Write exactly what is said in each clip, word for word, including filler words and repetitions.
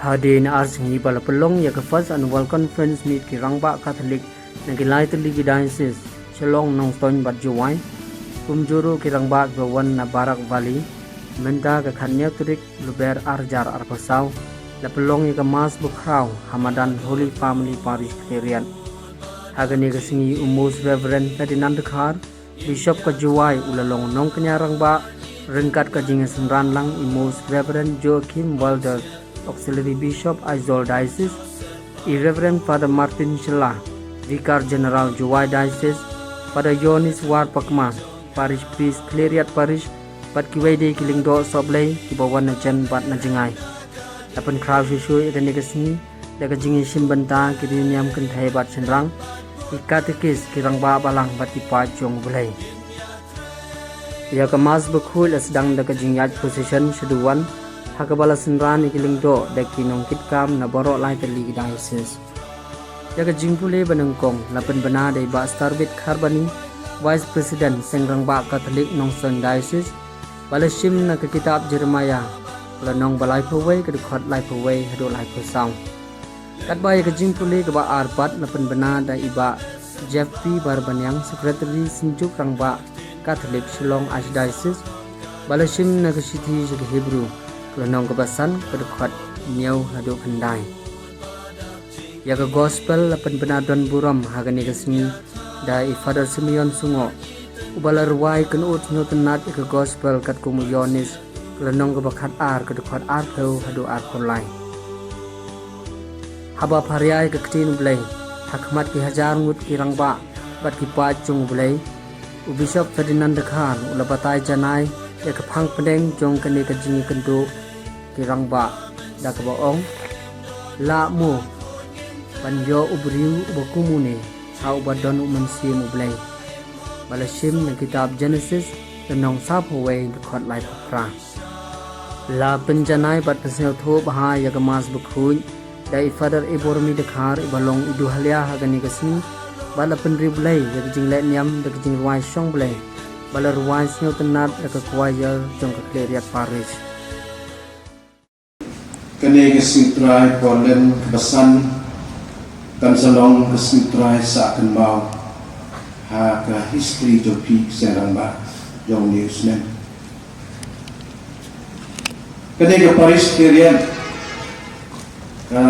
Hadien ar sngi ba la pynlong ïa ka First Annual Conference Meet ki rangbah Katholik na ki lai tylli ki diocese, Shillong, Nongstoiñ bad Jowai, kumjuh ruh ki rangbah kiba wan na Barak Valley, mynta ka khatnïew tarik Lber ar hajar arphew saw, la pynlong ïa ka Mass bakhraw ha madan Holy Family Parish Khliehriat. Ha kane ka sngi u Most Reverend Ferdinand Dkhar, Bishop ka Jowai, u la long nongkñia rangbah, ryngkat ka jingïasynran lang i Most Reverend Joachim Wilder, Auxiliary Bishop, Aizawl Diocese, i Reverend Father Martin Shylla, Vicar General, Jowai Diocese, Father Yonis War Pakma, Parish Priest, Khliehriat Parish, bad kiwei de ki lyngdoh sohblei kiba wan na jan bad na jngai. La pynkhraw shuh shuh ïa kane ka sngi da ka jingïashim bynta ki riewniam kynthei bad shynrang, ki katekis, ki rangbah balang bad ki paid jong U Blei. Ïa ka Mass bakhuid la sdang da ka jingïaid procession shaduh wan, ha kaba la synran ïa ki lyngdoh da ki nongkitkam na baroh lai tylli ki diocese. Ïa ka jingpule banyngkong la pynbna da i Bah Starbit Kharbani, Vice President Seng Rangbah Katholik Nongstoiñ Diocese, ba la shim na ka kitab Jeremiah, ka lynnong ba laiphew wei, ka dkhot laiphew wei haduh laiphew saw. Katba ïa ka jingpule kaba ar pat la pynbna da i Bah Jeff P Barbaniang, Secretary Synjuk Rangbah Katholik Shillong Archdiocese, ba la shim na ka shithi sha ki Hebru, ka lynnong kaba san, ka dkhot hynñiew haduh khyndai. Ïa ka Gospel la pynbna don burom ha kane ka sngi da i Father Simeon Sungoh, uba la rwai kynnoh sngewtynnad ïa ka Gospel katkum u Ïoannis, ka lynnong kaba khatar, ka dkhot arphew haduh arphew lai. Haba pharia ïa ka ktien U Blei ha khmat ki hajar ngut ki rangbah bad ki paid jong U Blei, u Bishop Ferdinand Dkhar u la batai janai ïa ka phang pdeng jong kane ka jingïakynduh ki rangbah da kaba ong: Lah mo ban ïoh u briew uba kum une, ha uba don u Mynsiem U Blei. Ba la shim na kitab Genesis, lynnong sawphew wei, dkhot laiphew phra. La pynjanai bad pynsngewthuh bha ïa ka Mass bakhuid da i Father Ebormi Dkhar, iba long i duhalia ha kane ka sngi, bad la pynriewblei ïa ka jingleh niam da ka jingrwai shong Blei ba la rwai sngewtynnad da ka choir jong ka Khliehriat Parish. Kane ka sngi Trai Polen kaba san kan sa long ka sngi Trai sah kynmaw ha ka history jong phi ki seng rangbah jong une u snem. Kane ka Parish Khliehriat ka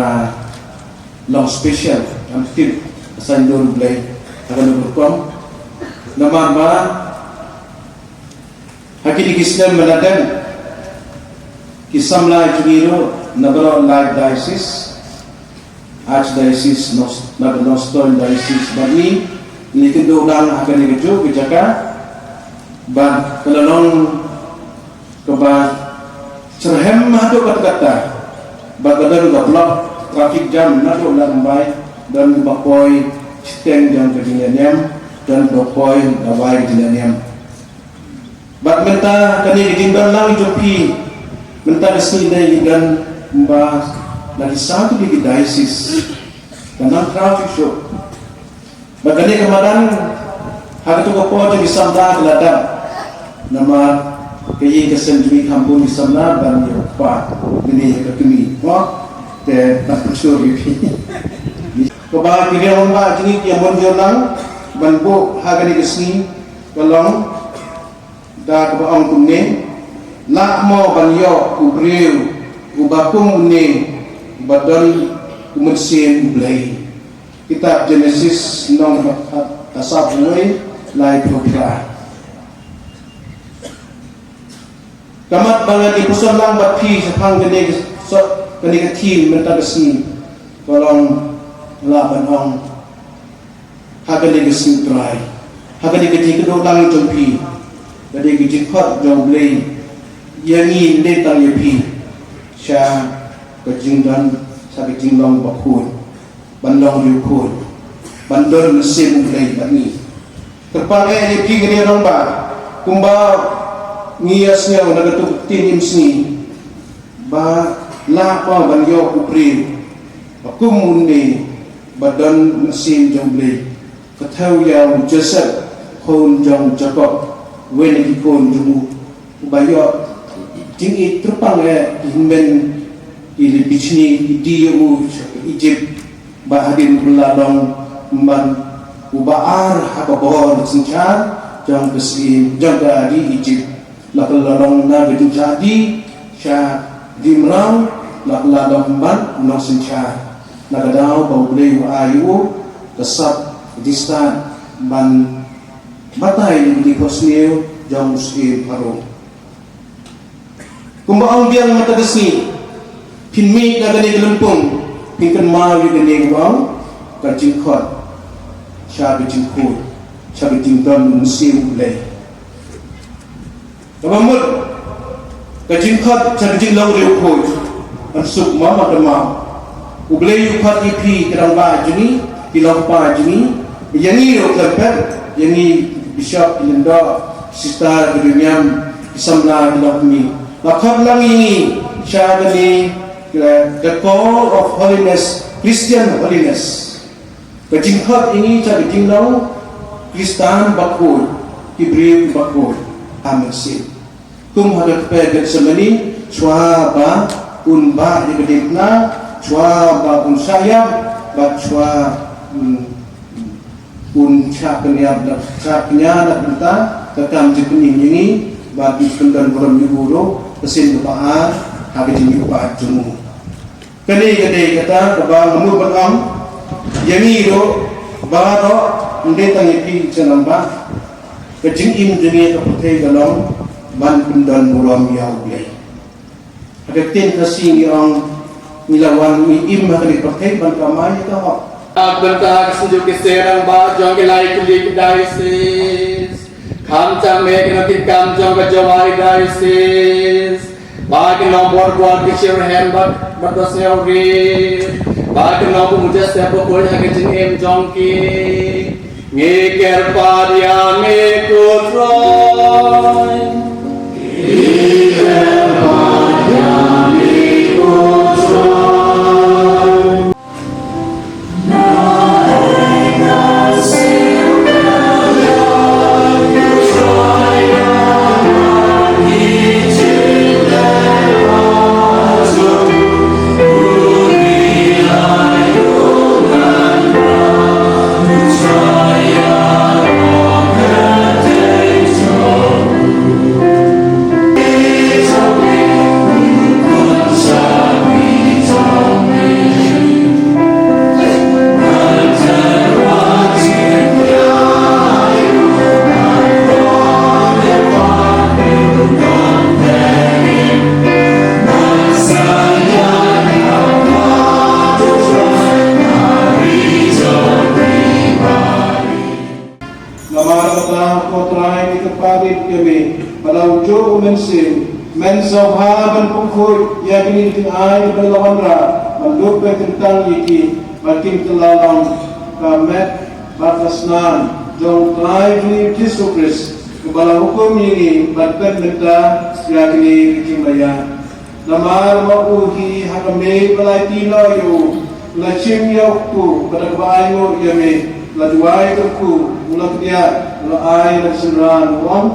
long special, kan tip ka saiñdur U Blei ha kano ka rukom. Namar ba ha kine ki snem ba la dep, ki samla jong ngi ruh na baroh lai diocese, Archdiocese, Nos-, na Nongstoiñ Diocese bad ngi, ngi kynduh lang ha kane kajuh ka jaka, bad ka la long kaba syrhem haduh katta katta, bad ka don ka block traffic jam naduh la Mumbai, don kaba poi shiteng jong ka jingleh niam, don kaba poi dawai ka jingleh niam. Bad mynta kane ka jingdon lang jong phi mynta ka sngi, dei ka don kumba la ki saw tylli ki diocese. Ka nang khraw shuh shuh. Bad kane ka madan ha kato ka por jong ki samla ka la dap. Namar ka ïing ka sem jong ngi kham bun ki samla ban ïa kpa kane ka kmie. Mo, te ban pynshur ïa phi. Kaba ki riew rangbah jong ngi ki ïa mynjur lang ban buh ha kane ka sngi ka long da kaba ong kumne: Lah mo ban ïoh u briew uba kum une, uba don u Mynsiem U Blei. Kitab Genesis lynnong kaba khatsaw, wei, laiphew phra. Ka mat ba ngan ïa pynshong lang bad phi shaphang kane ka so-, kane ka theme mynta ka sngi ka long, lah ban ong, ha kane ka sngi Trai, ha kane ka jingkynduh lang jong phi, ka dei ka jingkhot jong U Blei ïa ngi, ym dei tang ïa phi, sha ka jingdon, sha ka jinglong bakhuid, ban long riewkhuid, ban don mynsiem U Blei bad ngi. Kyrpang eh ïa phi ki riew rangbah, kumba ngi ïa sngew na kato ka ktien im sngi, ba lah mo ban ïoh u briew ba kum une, ba don mynsiem jong U Blei. Ka thew ïa u Joseph, khun jong u Jakob, uwei na ki khun jong u, uba ïoh jingïeit kyrpang eh ki hynmen Ki la pynshitom ïa u sha Ijipt, ba hadien u la long u ba ar ha ka bor synshar jong ka syiem jong ka ri Ijipt. La ka la long na ka jingshah die sha die mraw, la ka la long u nongsynshar. Na ka daw ba U Blei u ai ïa u ka sap jingstad ban batai ïa ki jingphohsniew jong u syiem Pharaoh. Kumba ong biang mynta ka sngi, phin mih na kane ka lympung, phin kynmaw ïa kane kaba ong ka jingkhot sha ka jingkhuid, sha ka jingdon mynsiem U Blei. Kaba mut ka jingkhot sha ka jinglong riewkhuid, kan suk ma ma kynmaw. U Blei u khot ïa phi ki rangbah jong ngi, ki longkpa jong ngi, ïa ngi ruh khlem pep, ïa ngi bishop, ki lyngdoh, sister, ki riewniam, ki samla, ki longkmie. La khot lang ïa ngi sha kane ka, the call of holiness, Christian holiness. Ka jingkhot ïa ngi sha ka jinglong Khristan bakhuid, ki briew bakhuid ha mynsiem. Kum ha ka kper Gethsemane, shuwa ba un bah ïa ka diengphna, shuwa ba un shah ïap, bad shuwa, hmm, un shah pynïap na, shah pynïap na ka bynta ka kam jingpynim ïa ngi, bad un pyndon burom ïa u ruh, ka sien kaba ar ha ka jingïohi jong u. Kane ka dei kata kaba nga mut ban ong ïa ngi ruh baroh, ym dei tang ïa phi sha namba. Ka jingim jong ngi ka pyrthei ka long ban pyndon burom ïa U Blei. Ha ka ktien Khasi ngi ong, ngi la wan ngi im ha kane ka pyrthei ban kamai ïa ka hok. Bad bynta ka seng jong ki seng rangbah jong ki lai tylli ki diocese. Khamtam eh ki nongkitkam jong ka Jowai Diocese, ba ki nongbor bor ki shitrhem bad, bad ba sngewrit, ba ki nongbymjukut sngewbha ha ka jingim jong ki. Ngi kyrpad ïa me ko Trai. Ngi kyrpad ïa me ko Trai. Namar kata, ko Trai, ngi kyrpad ïa me, ba la u juh u Mynsiem, men sngewbha ban pynkhuid ïa kine ki jingai ba la wanrah, ban lut ban kyntang ïa ki, ba kin kylla long ka met bad ka snam jong u Trai jong ngi Jisu Khrist, uba la hukum ïa ngi ban pynbynta ïa kine ki jingmaya. Namar ba u hi ha ka miet ba la aiti noh ïa u, u la shim ïa u kpu, bad da kaba ainguh ïa me, u la duwai kyrkhu, u la kdiah, u la ai ïa ka synran, u ong: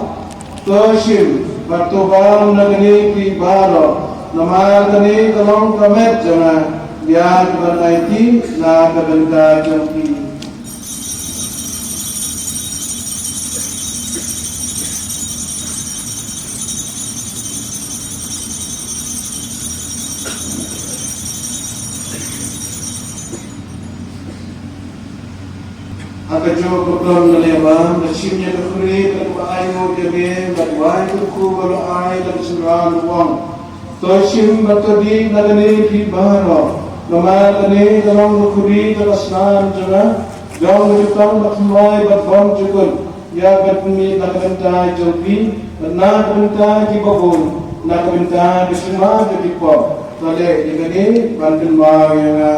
To shim bad to bam na kane phi baroh, namar kane ka long ka met jong nga, ïa kaban aiti na ka bynta jong phi. Ha kajuh ka por ngi la ïa bam, la shim ïa ka khuri, bad la ainguh ïa me, bad la duwai kyrkhu, bad la ai ïa ka synran, u ong: To shim bad to dih na kane phi baroh, namar kane ka long ka khuri ka snam jong nga, jong ka jutang bathymmai bad bymjukut, ïa kaban pynmih na ka bynta jong phi, bad na ka bynta kiba bun, na ka bynta ka jingma jong ki pop. To leh ïa kane ban kynmaw ïa nga.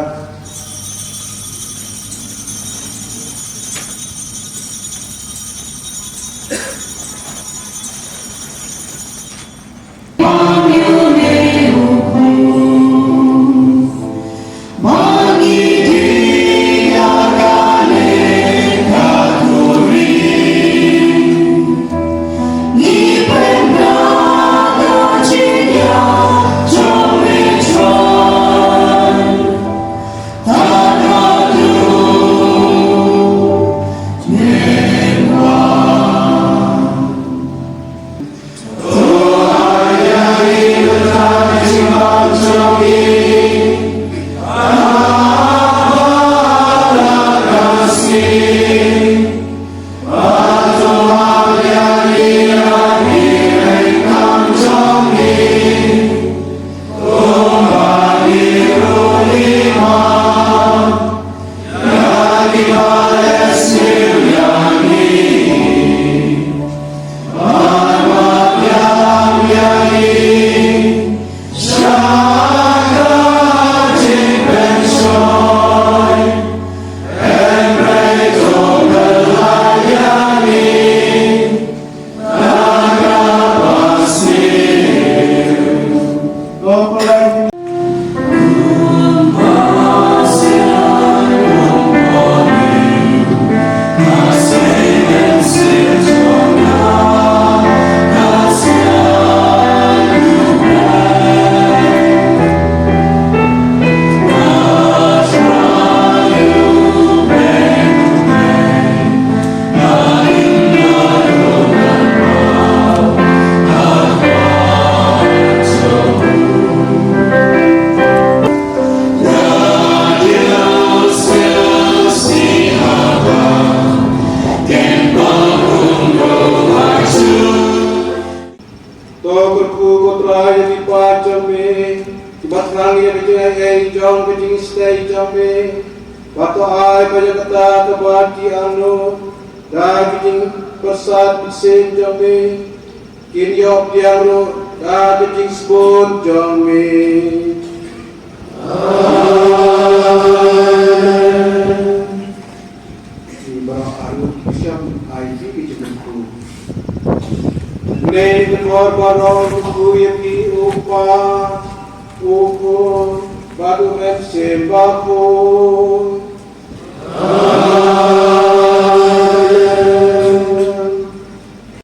To kyrkhu ko Trai ïa ki paid jong me, kiba thrang ïa ka jingaiei jong ka jingstad jong me. Bad to ai ba ïa kata kaba ki angnud da ka jingpyrsad mynsiem jong me kin ïoh pdiang ruh da ka jingsbun jong me. Amen. Ki baroh arngut ki shem ai ki ki jingkyrkhu. Une ka por baroh kyrkhu ïa phi u Kpa, u Khun bad u Mynsiem Bakhuid.